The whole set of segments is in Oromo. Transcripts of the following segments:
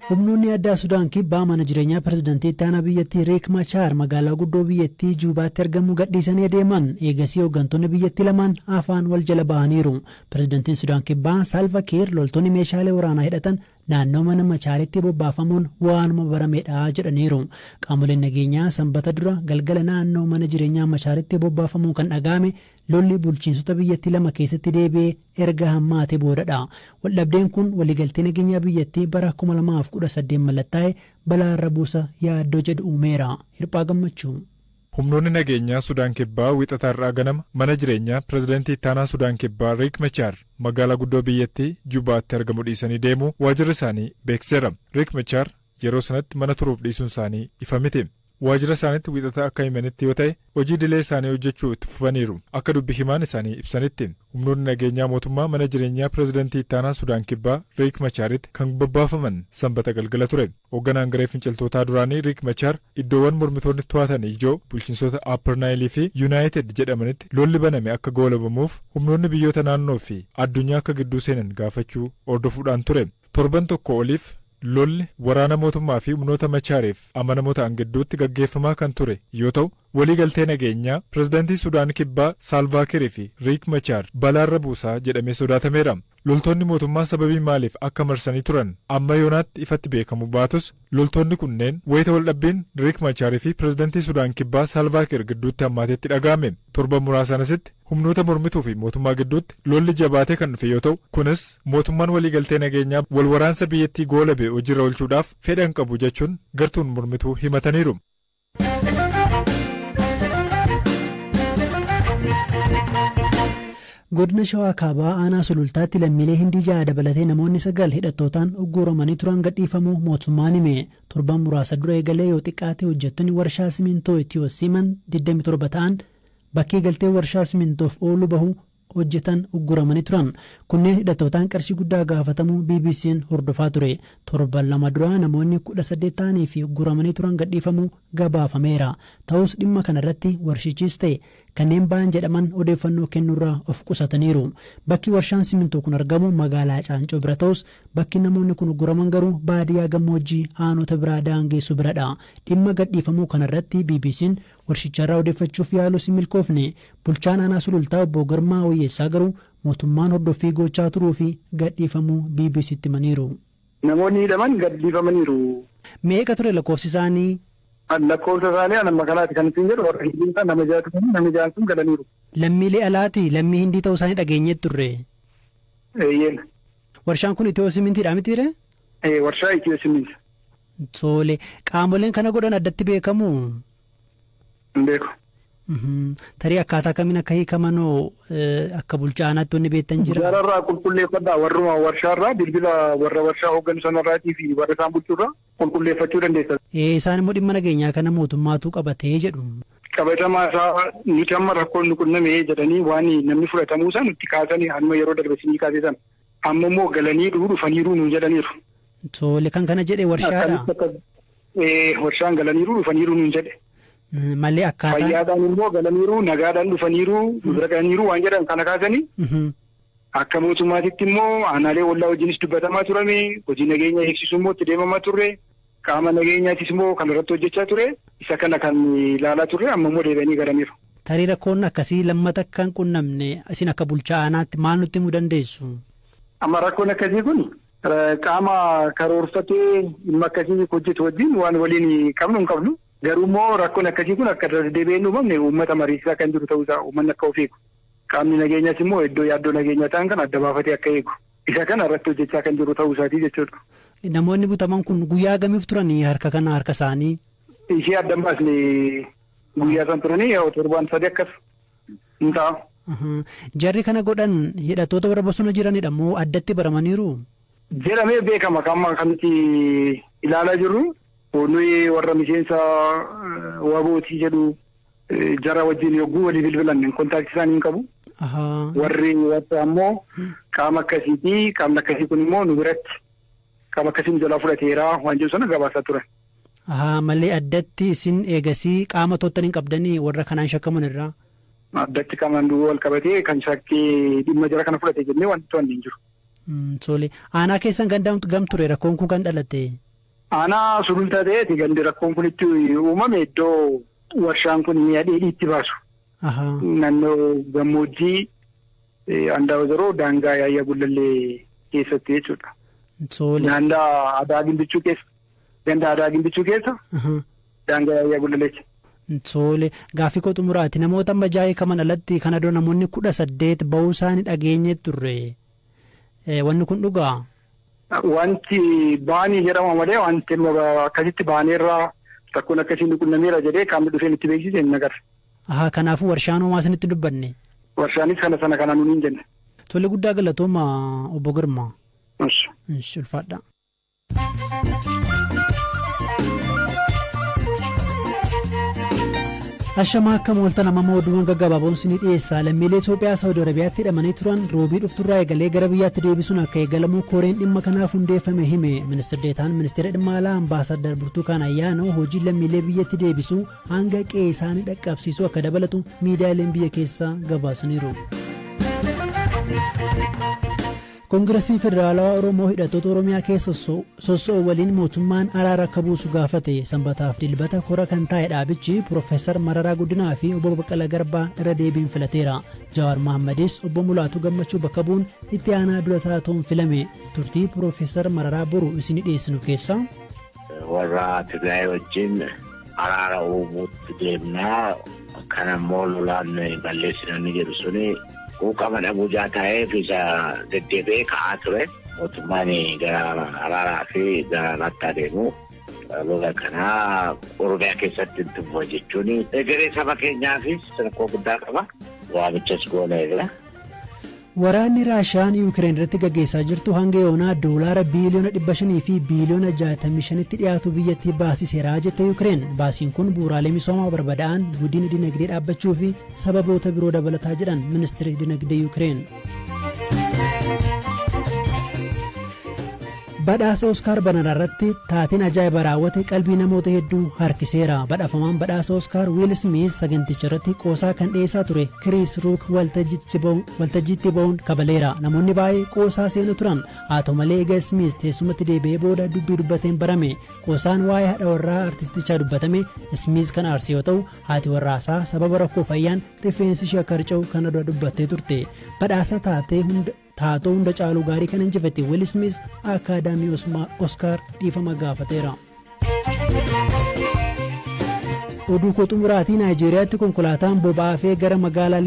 Humnoonni addaa Sudaan Kibbaa mana jireenyaa pirezidantii itti aanaa biyyattii Riik Machaar magaalaa guddoo biyyattii Juubaatti argamu gadhiisanii adeeman. Eegasii hooggantoonni biyyattii lamaan afaan wal jala bahaniiru. Pirezidantiin Sudaan Kibbaa Salva Kiir loltoonni meeshaalee waraanaa hidhatan naannoo mana Machaaritti bobbaafamuun waanuma baramedha jedhaniiru. Qaamoleen nageenyaa Sanbata dura galgala naannoo mana jireenyaa Machaaritti bobbaafamuun kan dhaga'ame lolli bulchiinsota biyyattii lama keessatti deebi'ee erga hammaate boodadha. Waldhabdeen kun waliigaltee nageenyaa biyyattii bara 2018 mallattaa'e balaarra buusa yaaddoo jedhu uumeera. Hirphaa Gammachuu. Humnoonni nageenyaa Sudaan Kibbaa Wixata har'aa ganama mana jireenyaa pirezidantii ittaanaa Sudaan Kibbaa Riik Machaar magaalaa guddoo biyyattii Jubaatti argamu dhiisanii deemuu waajirri isaanii beeksiseera. Riik Machaar yeroo sanatti mana turuuf dhiisuun isaanii ifa miti. Waajjira isaaniitti Wixata akka himanitti yoo ta'e, hojii idilee isaanii hojjechuu itti fufaniiru. Akka dubbi himaan isaanii ibsanitti, humnoonni nageenyaa mootummaa mana jireenyaa pirezidantii ittaanaa Sudaan Kibbaa Riik Machaaritti kan bobbaafaman Sanbata galgala ture. Hoogganaan garee finciltootaa duraanii Riik Machaar iddoowwan mormitoonni to'atan ijoo bulchiinsota Upper Nile fi United jedhamanitti lolli baname akka goolabamuuf humnoonni biyyoota naannoo fi addunyaa akka gidduu seenan gaafachuu hordofuudhaan ture. Torban tokko oliif lolli waraana mootummaa fi humnoota Machaariif amanamoo ta'an gidduutti gaggeeffamaa kan ture yoo ta'u, waliigaltee nageenyaa pirezidantii Sudaan Kibbaa Saalvaakirii fi Riik Machaar balaarra buusaa jedhamee sodaatameera. Loltoonni mootummaa sababii maaliif akka marsanii turan amma yoonaatti ifatti beekamu baatus, loltoonni kunneen wayita waldhabbiin Riik Machaarii fi pirezidantii Sudaan Kibbaa Saalvaakiir gidduutti hammaatetti dhaga'ame. Torban muraasaan asitti humnoota mormituu fi mootummaa gidduutti lolli jabaatee kan dhufe yoo ta'u, kunis mootummaan waliigaltee nageenyaa wal waraansa biyyattii goolabe hojiirra oolchuudhaaf fedhan qabu jechuun gartuun mormituu himataniiru. Godina Shawaa Kaabaa aanaa Sulultaatti lammiilee Hindii 6 dabalatee namoonni 9 hidhattootaan ugguuramanii turan gadhiifamuu mootummaan hime. Torban muraasa dura eegalee yoo xiqqaate hojjettoonni warshaa simintoo Itiyoo Siman 27 ta'an bakkee galtee warshaa simintoof oolu bahu hojjetan ugguramanii turan. Kunneen hidhattootaan qarshii guddaa gaafatamuu BBC'n hordofaa ture. Torban lama dura namoonni 18 ta'anii fi ugguramanii turan gadhiifamuu gabaafameera. Ta'us dhimma kanarratti warshichis ta'e kanneen ba'an jedhaman odeeffannoo kennuurraa of qusataniiru. Bakki warshaan simintoo kun argamu magaalaa Caancoo bira ta'us bakki namoonni kun ugguraman garuu baadiyyaa gammoojjii aanota biraa daangeessu biradha. Dhimma gadhiifamuu kanarratti BBC'n warshicharraa odeeffachuuf yaalus hin milkoofne. Bulchaan aanaa Sulultaa Obbo Girmaa Wayyeessaa garuu mootummaan hordoffii gochaa turuu fi gadhiifamuu BBC'tti himaniiru. Namoonni hidhaman gadhiifamaniiru. Meeqa ture lakkoofsi isaanii? Lakkoofsa isaanii an amma kanaati kan ittiin jedhu, warra Hindii nama ja'atu, namni ja'an sun galaniiru. Lammiilee alaati, lammii Hindii ta'uu isaanii dhageenyee turre. Eeyyeen. Warshaan kun Itiyoo Simintiidha mitiire? Warshaa Itiyoo Simint. Tole, qaamoleen kana godhan addatti beekamu? Hin beeku. Tarii akkaataa kamiin akka hiikamanoo akka bulchaa aanaatti wanni beektan jira? Jararraa qulqulleeffadhaa, warruma warshaarraa bilbila warra warshaa hoogganu sanarraatii fi warra isaan bulchurraa qulqulleeffachuu dandeessa. Isaan immoo dhimma nageenyaa kana mootummaatu qabatee jedhu. Qabatamaa isaa nuti amma rakkoon nu qunname jedhanii waan namni fudhatamuu isaa nutti kaasanii anuma yeroo darbe sinii kaasee sana. Amma immoo galanii dhufaniiru nuun jedhaniiru. Tole, kan kana jedhe warshaadha. Warshaan galaniiru dhufaniiru nuun jedhe. Malee akkaataa. Fayyaadhaan immoo galaniiru, nagaadhaan dhufaniiru, bira galaniiru waan jedhan kana kaasanii. Akka mootummaatitti immoo aanaalee ollaa wajjinis dubbatamaa turame, hojii nageenya eegsisuu immoo itti deemamaa turre, qaama nageenyaatis immoo kan irratti hojjechaa ture, isa kana kan ilaalaa turre, amma immoo deebi'anii galaniiru. Tarii rakkoon akkasii lammata akka hin qunnamne isin akka bulchaa aanaatti maal nutti himuu dandeessu? Amma rakkoon akkasii kun qaama karoorfatee dhimma akkasii hojjetu wajjin waan waliin qabnu hin qabnu. Garuu immoo rakkoon akkasii kun akka irra deebi'ee hin uumamne uummata mariisisaa kan jiru ta'uusaa, uummanni akka of eegu. Qaamni nageenyaas immoo iddoo yaaddoo nageenyaa ta'an kan adda baafatee akka eegu. Isa kana irratti hojjechaa kan jiru ta'uu isaatii jechuudha. Namoonni butaman kun guyyaa gamiif turanii harka kana harka isaanii? Ishee adda hin baasne, guyyaa isaan turanii torbaan 3 akkas hin ta'a. Jarri kana godhan hidhattoota warra bosona jiranidha moo addatti baramaniiru? Jedhamee beekama kan amma kan nuti ilaalaa jirru, nuyi warra miseensa WBOtii jedhu, jara wajjin yogguu walii bilbilan kontaaktii isaanii hin qabu. Warri warra ammoo qaama akkasiiti, qaamni akkasii kun immoo nu biratti qaama akkasii nu jalaa fudhateera waan jedhu sana gabaasaa turan. Malee addatti isin eegasii qaama to'attan hin qabdanii warra kanaan shakkaman irraa? Addatti qaamaan duwwaa wal qabatee kan shakkee dhimma jara kana fudhate jennee wanti to'anne hin jiru. Tole, aanaa keessan gam ture rakkoon kun kan dhalate? Aanaa Sulultaa ta'eeti gandi rakkoon kun itti uumame iddoo warshaan kun mi'a dheedhii itti baasu. Naannoo gammoojjii Andaa Wazaroo daangaa Yaayyaa Gullallee keessatti jechuudha. Ganda Adaa Gimbichuu keessa. Ganda Adaa Gimbichuu keessa. Daangaa Yaayyaa Gullalleetti. Tole, gaaffii koo xumuraati. Namoota amma ja'a hiikaman alatti kana dura namoonni 18 bahuu isaanii dhageenye turre. Wanni kun dhugaa? Wanti baanii jedhama malee wanti akkasitti baaneerraa rakkoon akkasii nu qunnameera jedhee qaamni dhufee nutti beeksise hin agarre. Ahaa, kanaafuu warshaan homaa isinitti dubbanne. Warshaanis kana sana kana nuun hin jenne. Tole, guddaa galatooma, obbo Girmaa. Ishi. Ulfaadha. Ashamaa, akkam ooltan? Amma oduuwwan gaggabaaboon isinii dhiyeessa. Lammiilee Itoophiyaa Saawudi Arabiyaatti hidhamanii turan roobii dhufturraa eegalee gara biyyaatti deebisuun akka eegalamu koreen dhimma kanaaf hundeeffame hime. Ministir Deetaan Ministeera Dhimma Alaa Ambaasaddar Burtukaan Ayyaanoo hojii lammiilee biyyatti deebisuu hanga qe'ee isaanii dhaqqabsiisuu akka dabalatu miidiyaaleen biyya keessaa gabaasaniiru. Koongirasiin Federaalawaa Oromoo hidhattoota Oromiyaa keessa soso'u waliin mootummaan araara akka buusu gaafate. Sanbataaf Dilbata kora kan taa'e dhaabichi Piroofeesar Mararaa Guddinaa fi obbo Baqqalaa Garbaa irra deebiin filateera. Jawaar Mahammadis obbo Mulaatuu Gammachuu bakka bu'uun itti aanaa dura ta'uun filame. Turtii Piroofeesar Mararaa boru isin dhiyeessinu keessaa. Warra Tigraay wajjin araara uumuutti deemnaa, kan ammoo lolaan balleessinanii jedhu suni quuqama dhabuu taa'eef isa deddeebi'ee ka'aa ture. Mootummaan gara araaraa fi gara araatti adeemu lola kanaa Oromiyaa keessatti itti fufa jechuun egeree saba keenyaafis rakkoo guddaa qaba. Waamichas gooneera. Waraanni Raashiyaan Yuukireen irratti gaggeessaa jirtu hanga yoonaa doolaara biiliyoona 500 fi biiliyoona 65tti dhiyaatu biyyattii baasiseera jette Yuukireen. Baasiin kun bu'uuraalee misoomaa barbadaa'an, guddina dinagdee dhaabbachuu fi sababoota biroo dabalataa jedhan ministeerri dinagdee Yuukireen. Badhaasa Oskaar Banaraa irratti taateen ajaa'iba raawwate qalbii namoota hedduu harkiseera. Badhaafamaan badhaasa Oskaar Wiil Smith saganticha irratti qoosaa kan dhiyeessaa ture Kiriis Ruuk waltajjiitti ba'uun kabaleera. Namoonni baay'ee qoosaa seenu turan. Haa ta'u malee, eega Smith teessumatti deebi'ee booda dubbii dubbateen barame. Qoosaan waa'ee haadha warraa artistichaa dubbatame Smith kan aarse yoo ta'u, haati warraasaa sababa rakkoo fayyaan rifeensi ishee akka harca'u kana dura dubbattee turte. Badhaasa taatee hunda taatoo hunda caaluu gaarii kan injifate Will Smith Akaadaamii Oskaar dhiifama gaafateera. Oduu koo xumuraatii, Naayijeeriyaatti konkolaataan boba'aa fe'ee gara magaalaa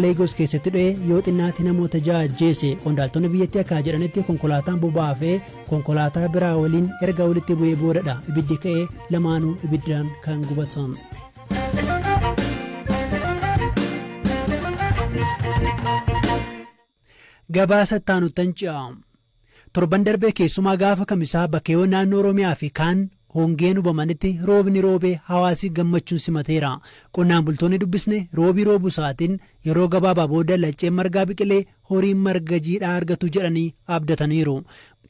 Leegoos keessatti dho'ee yoo xinnaatti namoota ja'a ajjeese. Qondaaltonni biyyattii akka jedhanitti, konkolaataan boba'aa fe'ee konkolaataa biraa waliin erga walitti bu'ee boodadha ibiddi ka'ee lamaanuu ibiddaan kan gubatan. Gabaasa itti ce'a. Torban darbee, keessumaa gaafa Kamisaa, bakkeewwan naannoo Oromiyaa fi kaan hongeen hubamanitti roobni roobee hawaasi gammachuun simateera. Qonnaan bultoonni dubbisne roobii roobuu isaatiin yeroo gabaabaa booda lacceen margaa biqilee horiin marga jiidhaa argatu jedhanii abdataniiru.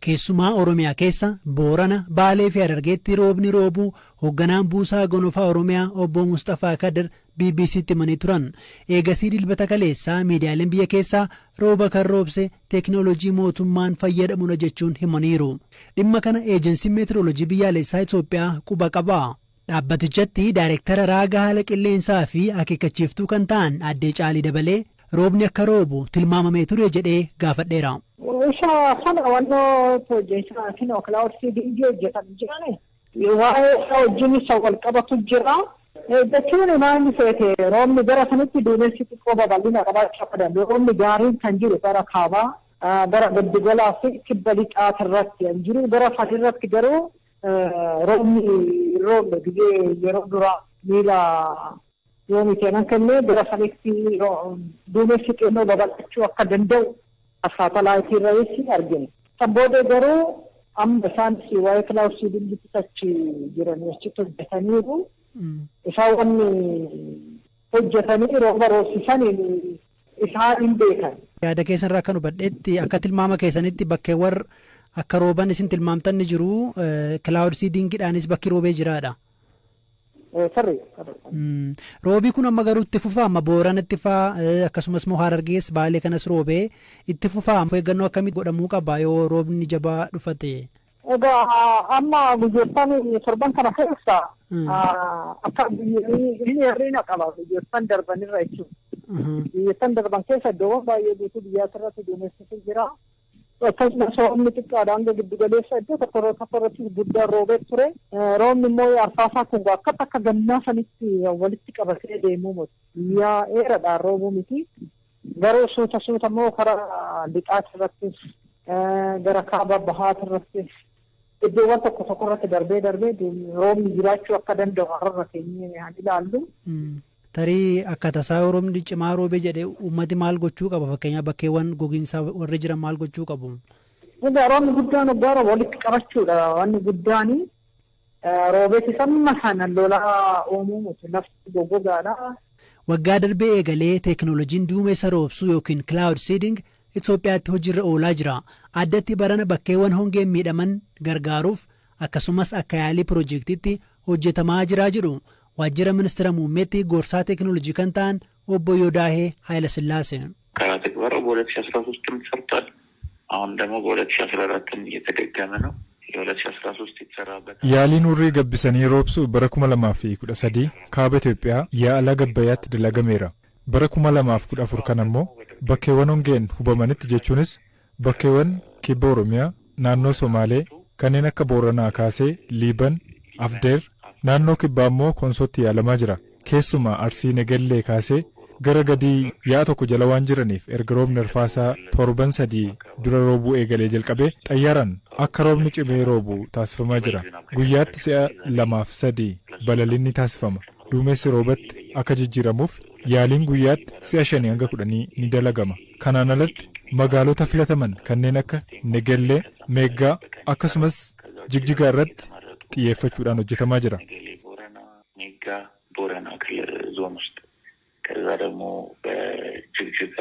Keessumaa Oromiyaa keessa Boorana, Baalee fi Harargeetti roobni roobuu hoogganaan buusaa gonofaa Oromiyaa obbo Mustafaa Kadir BBCtti himanii turan. Eegasii Dilbata kaleessaa miidiyaaleen biyya keessaa rooba kan roobse teekinooloojii mootummaan fayyadamudha jechuun himaniiru. Dhimma kana eejensiin meetirooloojii biyyaalessaa Itoophiyaa quba qaba. Dhaabbatichatti daayireektara raaga haala qilleensaa fi akeekkachiiftuu kan ta'an addee Caalii Dabalee roobni akka roobu tilmaamamee ture jedhee gaafadheera. Isa sana wannoo hojjetan cloud seeding hojjetan jiran waa'ee isaa wajjin isa wal qabatu jira. Jechuun maal feete, roobni gara sanatti duumessi xiqqoo babal'ina qabaachuu akka danda'u, roobni gaariin kan jiru gara kaabaa, gara giddugalaa fi kibba lixaati irratti kan jiru. Gara irratti garuu roobni roobne gizee yeroo duraa miila yoomii seenan kennee gara sanitti duumessi xinnoo babal'achuu akka danda'u saatalaayitii irratti argina. San booda garuu amma isaan waa'ee cloud seedingitti achi jiranii achitti hojjetaniiru. Isaan wanni hojjetanii rooba roobsisan isaan hin beekan. Yaada keessan irraa kan hubadhetti, akka tilmaama keessanitti bakkeewwan akka rooban isin tilmaamtan ni jiru, cloud seedingidhaanis bakki roobee jiraadha. Sirrii. Roobii kun amma garuu itti fufaa? Amma Booranatti faa, akkasumas immoo Harargees, Baalee kanas roobee itti fufaa. Eeggannoo akkamii godhamuu qaba yoo roobni jabaa dhufate? Egaa amma guyyoottan torban kana keessa akka inni hir'ina qaba guyyoottan darbanirra jechuudha. Guyyoottan darban keessa iddoowwan baay'ee guutuu biyyaas irratti duumessitu jira. Akkasumas roobni xiqqaadha hanga giddu galeessa iddoo tokko tokko irratti guddaan roobee ture. Roobni immoo arfaasaa kun akka takka gannaa sanitti walitti qabatee deemuu miti. Guyyaa dheeraadhaan roobuu miti. Garuu suuta suuta immoo karaa lixaati irrattis gara kaaba bahaati irrattis iddoowwan tokko tokko irratti darbee darbee roobni jiraachuu akka danda'u har'a keenyee haa ilaallu. Tarii akka tasaa roobni cimaa roobee jedhee uummati maal gochuu qaba? Fakkeenyaaf bakkeewwan gogiinsaa warri jiran maal gochuu qabu? Egaa roobni guddaan waggaa rooba walitti qabachuudha. Wanni guddaan roobeeti samma sana lolaa uumuu miti lafti goggogaadha. Waggaa darbee eegalee teekinooloojiin duumessa roobsuu yookiin cloud seeding Itoophiyaatti hojiirra oolaa jira. Addatti barana bakkeewwan hongeen miidhaman gargaaruuf akkasumas akka yaalii piroojeektiitti hojjetamaa jira jedhu waajjira ministeera muummeetti gorsaa teekinooloojii kan ta'an obbo Yodaahee Hayilasillaasee. ከትግበራው በሁለት ሺ አስራ ሶስትም ሰርቷል። አሁን ደግሞ በሁለት ሺ አስራ አራትም እየተደገመ ነው። የሁለት ሺ አስራ ሶስት የተሰራበት Yaaliin hurrii gabbisanii roobsuu bara 2013 kaaba Itoophiyaa yaa'ala Gabbayyaatti dalagameera. Bara 2014 kan ammoo bakkeewwan hongeen hubamanitti jechuunis bakkeewwan kibba Oromiyaa, naannoo Somaalee, kanneen akka Booranaa kaasee Liiban, Afdeer, naannoo kibbaa immoo Konsootti yaalamaa jira. Keessumaa Arsii Negellee kaasee gara gadii yaa'a tokko jala waan jiraniif erga roobni arfaasaa torban 3 dura roobuu eegalee jalqabee xayyaaraan akka roobni cimee roobu taasifamaa jira. Guyyaatti si'a lamaaf sadii balaliin ni taasifama. Duumessi roobatti akka jijjiiramuuf yaaliin guyyaatti si'a 5 hanga 10 ni dalagama. Kanaan alatti magaalota filataman kanneen akka Negellee, Meeggaa akkasumas Jigjigaa irratti xiyyeeffachuudhaan hojjetamaa jira. ቦረና፣ ሜጋ፣ ቦረና ክልል ዞን ውስጥ ከዛ ደግሞ በጅግጅጋ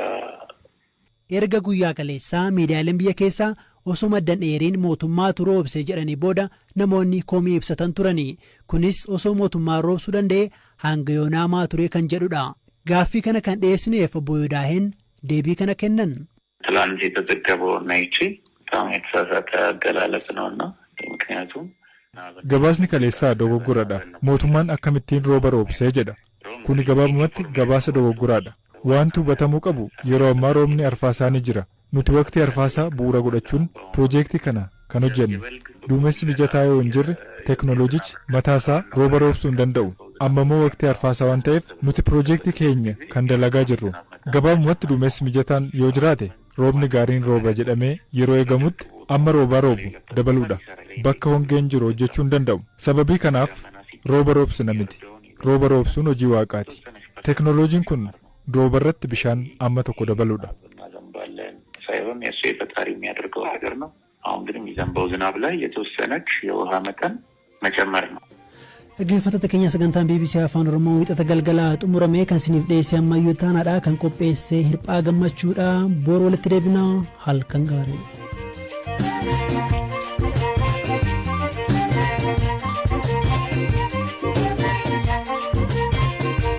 Erga guyyaa kaleessaa miidiyaaleen biyya keessaa osoo maddan dheeriin mootummaatu roobse jedhanii booda namoonni komii ibsatan turani. Kunis osoo mootummaan roobsuu danda'e hanga yoonaa maa ture kan jedhudha. Gaaffii kana kan dhiyeessineef obbo Yodaaheen deebii kana kennan. ትላንት የተዘገበውን አይቼ በጣም የተሳሳተ አገላለጽ ነው እና ምክንያቱም Gabaasni kaleessaa dogoggoradha. Mootummaan akkamittiin rooba roobsee jedha. Kuni gabaabumatti gabaasa dogoggoraadha. Wanti hubatamuu qabu yeroo ammaa roobni arfaasaa ni jira. Nuti waqtii arfaasaa bu'uura godhachuun piroojeektii kana kan hojjennu. Duumessi mijataa yoo hin jirre teeknooloojichi mataasaa rooba roobsuu hin danda'u. Amma immoo waqtii arfaasaa waan ta'eef nuti piroojeektii keenya kan dalagaa jirru. Gabaabumatti duumessi mijataan yoo jiraate roobni gaariin rooba jedhamee yeroo eegamutti amma roobaa roobu dabaluudha. Bakka hongeen jiru hojjechuu hin danda'u. Sababii kanaaf rooba roobsina miti. Rooba roobsuun hojii waaqaati. Teeknooloojiin kun rooba irratti bishaan amma tokko dabaluudha. እናዘንባለን ሳይሆን የእሱ የፈጣሪ የሚያደርገው ነገር ነው። አሁን ግን የሚዘንበው ዝናብ ላይ የተወሰነች የውሃ መጠን መጨመር ነው። Dhaggeeffattoota keenya, sagantaan BBC Afaan Oromoo Wixata galgalaa xumurame. Kan isiniif dhiyeesse Ammayyuu Taanaadha. Kan qopheesse Hirphaa Gammachuudha. Boru walitti deebinaa, halkan gaarii.